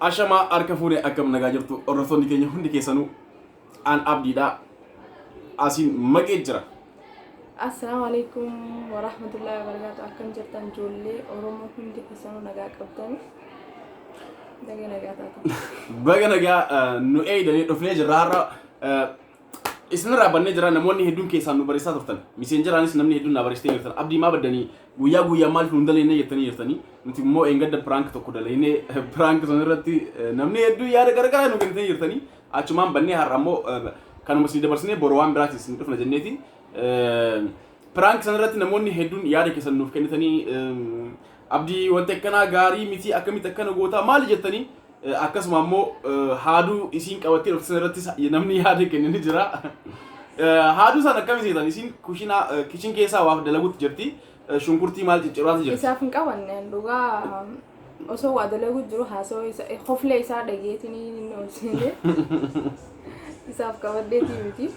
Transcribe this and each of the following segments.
Ashamaa, harka fuunee, akkam nagaa jirtu hordoftoonni keenya hundi keessanuu? An Abdiidha. Asiin maqee jira. Assalaamu alaikum warahmatullahi wabarakatuh. Akkam jirtan ijoollee Oromoo hundi keessanuu, nagaa qabdan? Nagaa nagaa taatan. Baga nagaa nu eeydanii dhufnee jirra har'a. Isinirraa bannee jira. Namoonni hedduun keessaan nu barreessaa turtan. Messengeraanis namni hedduun na barreessitee jirtan. "Abdii, maa baddanii? Guyyaa guyyaa maaliif nu hin dalaynee?" jettanii jirtanii. Nuti immoo eengadda prank tokko dalaynee, prank sun irratti namni hedduun yaada garagaraa nu kennitanii jirtanii. Achumaan bannee har'a immoo kanuma isin dabarsinee boru waan biraatiin isin dhufna jenneeti. Prank sana irratti namoonni hedduun yaada keessan nuuf kennitanii, "Abdii, wanti akkanaa gaarii miti, akkamitti akkana gootaa, maali?" jettanii, akkasuma immoo haaduu isiin qabattee dhufte sana irrattis namni yaada kenne ni jira. Haaduu sana akkami seetan? Isiin kushinaa, kitchen keessaa waaf dalaguutti jirti. Shunkurtii maal cicciraati jirti. Isaaf hin qabanne dhugaa. Osoo waa dalagu jiru haasawaa isa koflee isaa dhageetiin inni ol seenee isaaf qabadheetii miti.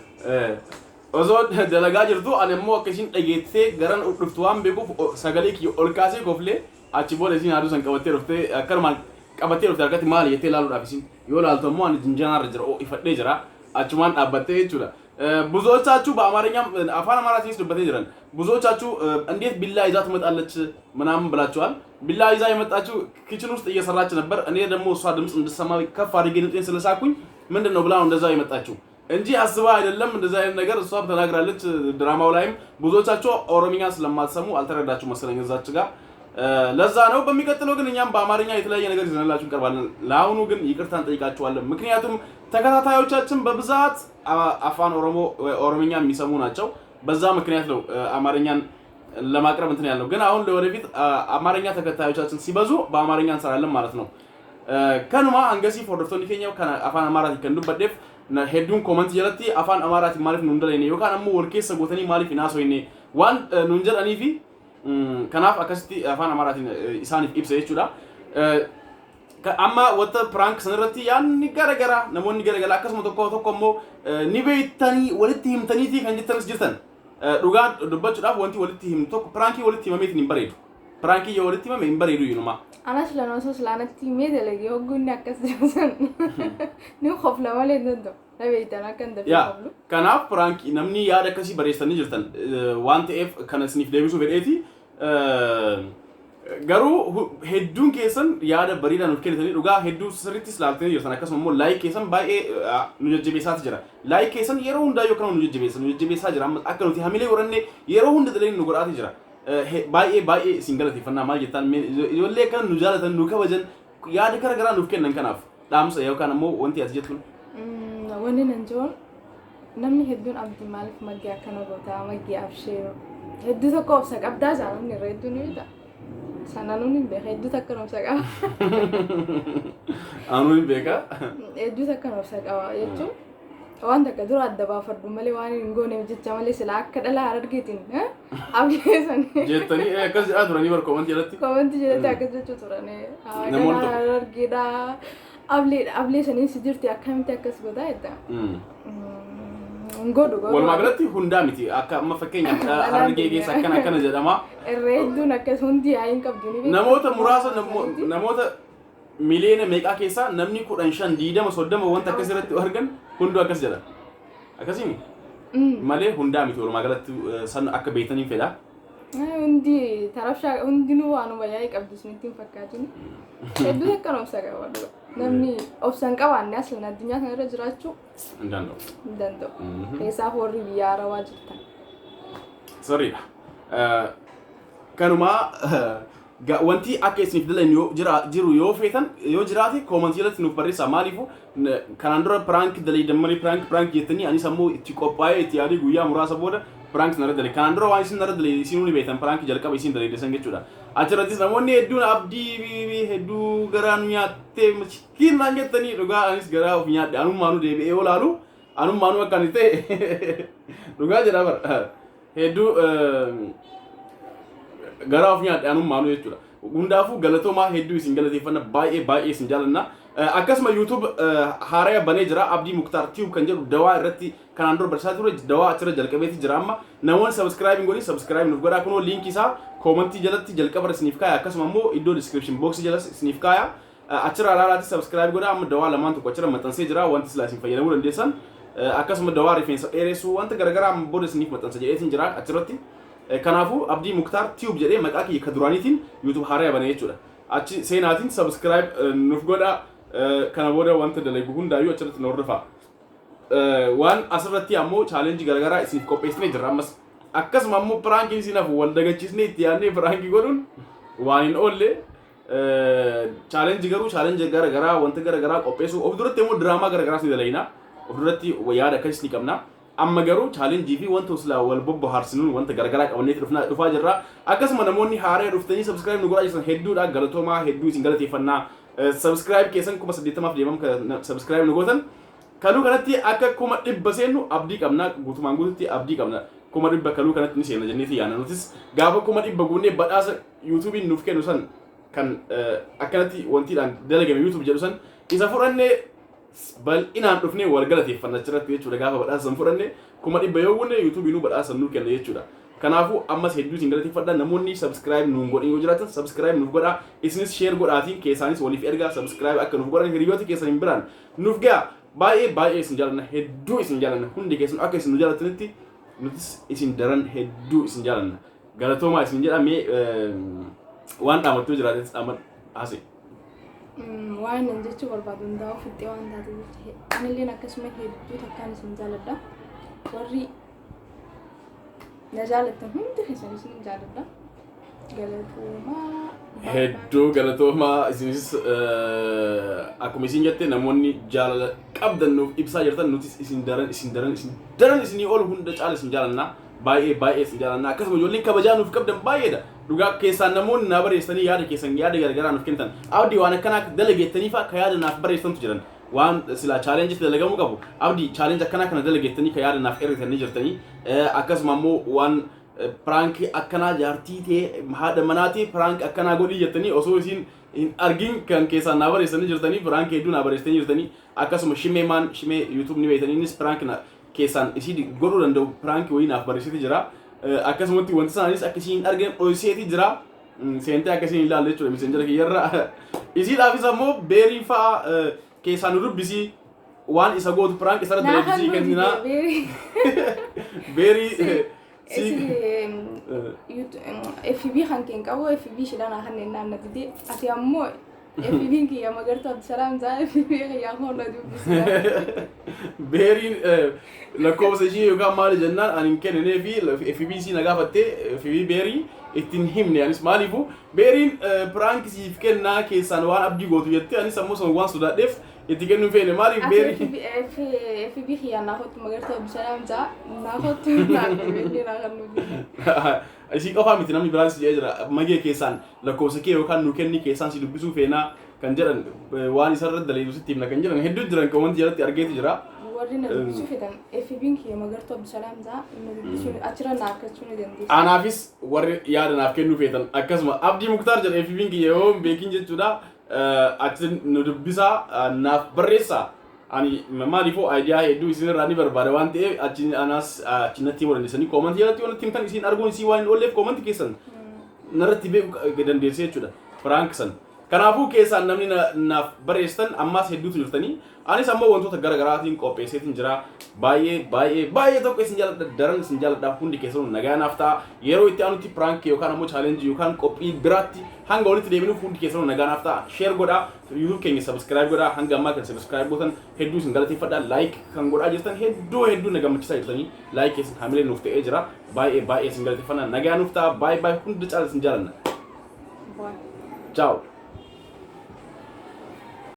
Osoo dalagaa jirtu, ani immoo akka isiin dhageessee garan dhuftu waan beekuuf sagalee kiyya ol kaasee koflee. Achi booda isiin haaduu san qabattee dhuftee, akkanumaan qabattee dhufte. Harkatti maali jettee ilaaluudhaaf isiin yoo ilaaltu ammoo ani jinjanaarra jira, ifadhee jira, achumaan dhaabbattee jechuudha. ብዙዎቻችሁ በአማርኛም አፋን አማራቲስ dubbatee jiran, ብዙዎቻችሁ "እንዴት ቢላ ይዛ ትመጣለች?" ምናምን ብላችኋል። ቢላ ይዛ የመጣችው kitchen ውስጥ እየሰራች ነበር። እኔ ደግሞ እሷ ድምፅ እንድሰማ ከፍ አድርጌ ድምፄን ስለሳኩኝ ምንድን ነው ብላ ነው እንደዛ የመጣችው እንጂ አስባ አይደለም። እንደዛ አይነት ነገር እሷም ተናግራለች። ድራማው ላይም ብዙዎቻችሁ ኦሮምኛ ስለማትሰሙ አልተረዳችሁ መሰለኝ እዛች ጋር፣ ለዛ ነው። በሚቀጥለው ግን እኛም በአማርኛ የተለያየ ነገር ይዘንላችሁ እንቀርባለን። ለአሁኑ ግን ይቅርታ እንጠይቃችኋለን። ምክንያቱም ተከታታዮቻችን በብዛት አፋን ኦሮሞ ወይ ኦሮምኛ የሚሰሙ ናቸው። በዛ ምክንያት ነው አማርኛን ለማቅረብ እንትን ያልነው። ግን አሁን ለወደፊት አማርኛ ተከታዮቻችን ሲበዙ በአማርኛ እንሰራለን ማለት ነው። Kanuma hangasiif hordoftoonni keenya, kana afaan Amaaraatiin kan dubbadheef hedduun commentii jalatti "Afaan Amaaraatiin maaliif nuun dalayne?" yookaan ammoo "Wal keessa gootanii maaliif hin haasofne?" waan nuun jedhanii fi kanaaf akkasitti afaan Amaaraatiin isaaniif ibsa jechuudha. Amma wanta prank sanarratti yaadni gara garaa, namoonni gara garaa, akkasuma tokko tokko immoo "Ni beektanii walitti himtaniitii" kan jettanis jirtan. Dhugaa dubbachuudhaaf wanti walitti himnu tokko prankii walitti himameetiin hin bareedu. Prankii yoo walitti himame hin bareedu inumaa. Anas lan osoo silaanatti himee dalagee hogguunni akkas jedhu ni kofla malee hin danda'u. Na beektan akka hin dafee Yaa koflu. Kanaaf prankii namni yaada akkasii barreessanii jirtan waan ta'eef kana isiniif deebisuu fedheeti. Garuu hedduun keessan yaada bareedaa nuuf kennitanii, dhugaa hedduu sirriittis ilaaltanii jirtan. Akkasuma immoo like keessan baay'ee nu jajjabeessaati jira. Like keessan yeroo hundaa yoo kana nu jajjabeessa, nu jajjabeessaa jira. Amma akka nuti hamilee godhanne yeroo hunda dalee nu godhaati jira. Baay'ee baay'ee isin galateeffannaa. Maal jettaan mee ijoollee akkana nu jaalatan, nu kabajan, yaada gara garaa nuuf kennan kanaaf dhaamsa yookaan ammoo wanti ati jettuun? Wanni nan jiruun namni hedduun "Abdii, maaliif maggee akkana gootaa? Maggee abshee hedduu tokko obsa qabdaa" jaa. Namni irra hedduu ni beekta. Sana nuun hin beeka, hedduu takka obsa qaba. Anuu hin beekaa. Hedduu takka obsa qaba jechuun waan takka dura adda baafadhu malee waan hin gooneef jecha malee sila akka dhala Harargeetiin abdii san jettanii akkas jedhaa turanii bar commentii jalatti. Commentii jalatti akkas jechuu turan. Namoonni Dhala tokko. Harargeedha. Ablee ablee saniin si jirti, akkamitti akkas gootaa jetta. Hin godhu garuu. Walumaa galatti hundaa miti, akka amma fakkeenyaaf Harargee keessa akkana akkana jedhama. Irra hedduun akkas hundi yaa'ii hin qabdu ni beekta. Namoota muraasa, namoota miliyoona meeqaa keessaa namni 15, 20, 30 wanta akkas irratti argan hunduu akkas jedha. Akkasii malee hundaa miti walumaa galatti, san akka beektaniin fedha. Hundi tarafshaa hundinuu waanuma yaa'ii qabdu isinitti hin fakkaatin. Hedduu akkan obsa qaba dhuga. Namni obsa hin qabaanne aslan addunyaa kanarra jiraachuu hin danda'u. Hin danda'u. Keessaaf warri biyya Arabaa jirtan. Sirriidha. Kanumaa wanti akka isiniif dalan yoo jira jiru yoo feetan, yoo jiraate commentii jalatti nuuf barreessaa. Maaliifuu kanaan dura prank dalaydan malee prank prank jettanii, anis ammoo itti qophaa'ee itti yaadee guyyaa muraasa booda prank narra dalay. Kanaan dura waan isin narra dalay isinuu ni beektan, prank jalqaba isin dalayde san jechuudha. Achirrattis namoonni hedduun "Abdii, hedduu garaa nu nyaattee, miskiin" naan jettanii, dhugaa anis garaa of nyaadhe. Anummaanuu deebi'ee yoo laalu anummaanuu akka ani ta'e dhugaa jedha bara. Hedduu garaa of nyaadhe anummaanuu jechuudha. Hundaafuu galatoomaa, hedduu isin galateeffanna, baay'ee baay'ee isin jaalanna. Akkasuma YouTube haaraya banee jira, Abdii Muktaar Tube kan jedhu. Dawaa irratti kanaan dura barsiisaa ture, dawaa achirra jalqabeeti jira. Amma namoonni subscribe hin godhin subscribe nuuf godhaa. Kunoo linkii isaa commentii jalatti jalqaba isiniif kaaya, akkasuma immoo iddoo description box jalas isiniif kaaya. Achirraa ilaalaatti subscribe godhaa. Amma dawaa lamaan tokko achirra maxxansee jira, wanti silaa isin fayyadamuu dandeessan. Akkasuma dawaa rifeensa dheeressuu, wanta garaagaraa amma booda isiniif maxxansa jedheetiin jira achirratti. Kanaafuu Abdii Muktaar Tube jedhee maqaa kiyya ka duraaniitiin YouTube haaraa bane jechuudha. Achi seenaatiin subscribe nuuf godhaa. Kana booda wanta dalagu hundaayyuu achirratti nu hordofaa. Waan asirratti ammoo challenge garaagaraa isiniif qopheessinee jirra ammas. Akkasuma ammoo prankiin isin hafu, wal dagachiisnee itti yaadnee prank godhuun waan hin oolle. Challenge garuu challenge garaagaraa, wanta garaagaraa qopheessuu of duratti immoo diraamaa garaagaraas ni dalayna. Of duratti yaada akkasis ni qabna. Amma garuu challenge fi wanta silaa wal bobbohaarsinuun wanta garaagaraa qabannee dhufaa jirra. Akkasuma namoonni haaraa dhuftanii subscribe nu godhaa jirtan hedduudha. Galatoomaa, hedduu isin galateeffannaa. Subscribe keessan 80,000 deemam subscribe nu gootan. Kaluu kanatti akka 100,000 seennu abdii qabna. Guutumaan guututti abdii qabna. 100,000 kaluu kanatti ni seenna jenneeti yaadna nutis. Gaafa 100,000 guunnee badhaasa YouTubeiin nuuf kennu san, kan akkanatti wantiidhaan dalagame YouTube jedhu san, isa fudhannee bal'inaan dhufnee wal galateeffanna achirratti jechuudha. Gaafa badhaasa san fudhanne, 100,000 yoo guunne, YouTubeinuu badhaasa nuu kenna jechuudha. Kanaafuu ammas hedduu isin galateeffadha. Namoonni subscribe nuun godhin yoo jiraatan, subscribe nuuf godhaa. Isinis share godhaatiin keessaanis waliif ergaa, subscribe akka nuuf godhan hiriyoota keessan hin biraan nuuf ga'a. Baay'ee baay'ee isin jaalanna, hedduu isin jaalanna. Hundi keessan akka isin nu jaalatanitti nutis isin daran hedduu isin jaalanna. Galatoomaa isin jedha. Mee waan dhaamattuu jiraates dhaamadhu haase. Waan nan jechuu barbaadu hundaa'u fixxee waan taate jecha, anilleen akkasuma hedduu takkaan isin jaaladha. Warri na jaalattan hundi keessan isin jaaladha. Galatoomaa. Hedduu galatoomaa isinis. Akkuma isin jette, namoonni jaalala qabdan nuuf ibsaa jirtan, nutis isin daran, isin daran, isin daran, isinii ol hunda caala isin jaalanna. Baay'ee baay'ee isin jaalanna. Akkasuma ijoolleen kabajaa nuuf qabdan baay'eedha. Dhugaa keessaan namoonni naa barreessanii yaada keessan, yaada garagaraa nuuf kennitan. Abdii, waan akkanaa dalageettanii fa'a ka yaada naaf barreessantu jiran. Waan silaa challenge dalagamuu qabu. Abdii, challenge akkanaa kana dalageettanii ka yaada naaf ergitanii jirtanii. Akkasuma ammoo waan prank akkanaa jaartii ta'e, haadha manaatii prank akkanaa godhii jettanii osoo isin hin argin kan keessaan naa barreessanii jirtanii, prank hedduu naa barreessanii jirtanii. Akkasuma Shimee maan Shimee YouTube ni beektanii, innis prank keessaan isii godhuu danda'u prank wayii naaf barreessiti jira. Akkasumatti wanti isaanis akka isiin hin argine dhoyseeti jira. Seentee akka isiin hin ilaalle jechuudha Messengera kiyyarra. Isiidhaafis ammoo beerii fa'a keessaan nu dubbisii, waan isa gootu prank isarra dalagisii kenninaa. Beerii si FB kan keen qabu, FB shidhaan kanneen naanna didee, ati ammoo FB kiyya Magartuu Abdisalaam jaa, FB kiyya ammoo na dubbisii. Beeriin lakkoofsa ishii yookaan maali jennaan ani hin kenninee fi FB isii na gaafattee FB beerii ittiin himne. Anis maaliifu beeriin prank siif kennaa keessaan waan abdii gootu jettee, anis ammoo sun waan sodaadheef itti kennuu feene. Maaliif beerii Ati FB kiyya naa kottu, Magartuu Abdisalaam jaa, naa kottu, naa qabeenyi naa kan nuti. Isii qofaa miti, namni biraanis jedhee jira. Magee, keessaan lakkoofsa kee yookaan nu kenni, keessaan si dubbisuu feenaa kan jedhan, waan isarra daleedu sitti himna kan jedhan hedduu jiran, comment jalatti argeeti jira. Warri na dubbisuu fedhan, FB'n kiyya Magartuu Abdisalaam jaa, na dubbisuu achirra na argachuu ni dandeessu. Anaafis warri yaada naaf kennuu feetan, akkasuma Abdii Muktaar jedha FB'n kiyya yoo hin beekin jechuudha. Achi nu dubbisaa, naaf barreessaa. Ani maaliifuu idea hedduu isinirraa ni barbaada waan ta'eef, achi anaas achi natti himuu dandeessanii. Comment jalatti waan natti himtan isin arguun isii waan hin oolleef, comment keessan narratti beekuu dandeessee jechuudha. Prank san. Kanaafuu keessaan namni naaf barreessitan ammaas hedduutu jirtanii. Anis ammoo wantoota gara garaatiin qopheesseetiin jira. Baay'ee baay'ee baay'ee tokko isin jaalladha, daran isin jaalladha. Hundi keessanuu nagaa naaf ta'a. Yeroo itti aanutti prank yookaan ammoo challenge yookaan qophii biraatti hanga walitti deebinuuf, hundi keessanuu nagaa naaf ta'a. Share godhaa, YouTube keenya subscribe godhaa. Hanga ammaa kan subscribe gootan hedduu isin galateeffadha. Like kan godhaa jirtan hedduu hedduu na gammachiisaa jirtanii. Like keessan hamilee nuuf ta'ee jira. Baay'ee baay'ee isin galateeffadha. Nagaa nuuf ta'a. Baay'ee baay'ee hunda caala isin jaalanna. Bye. Ciao.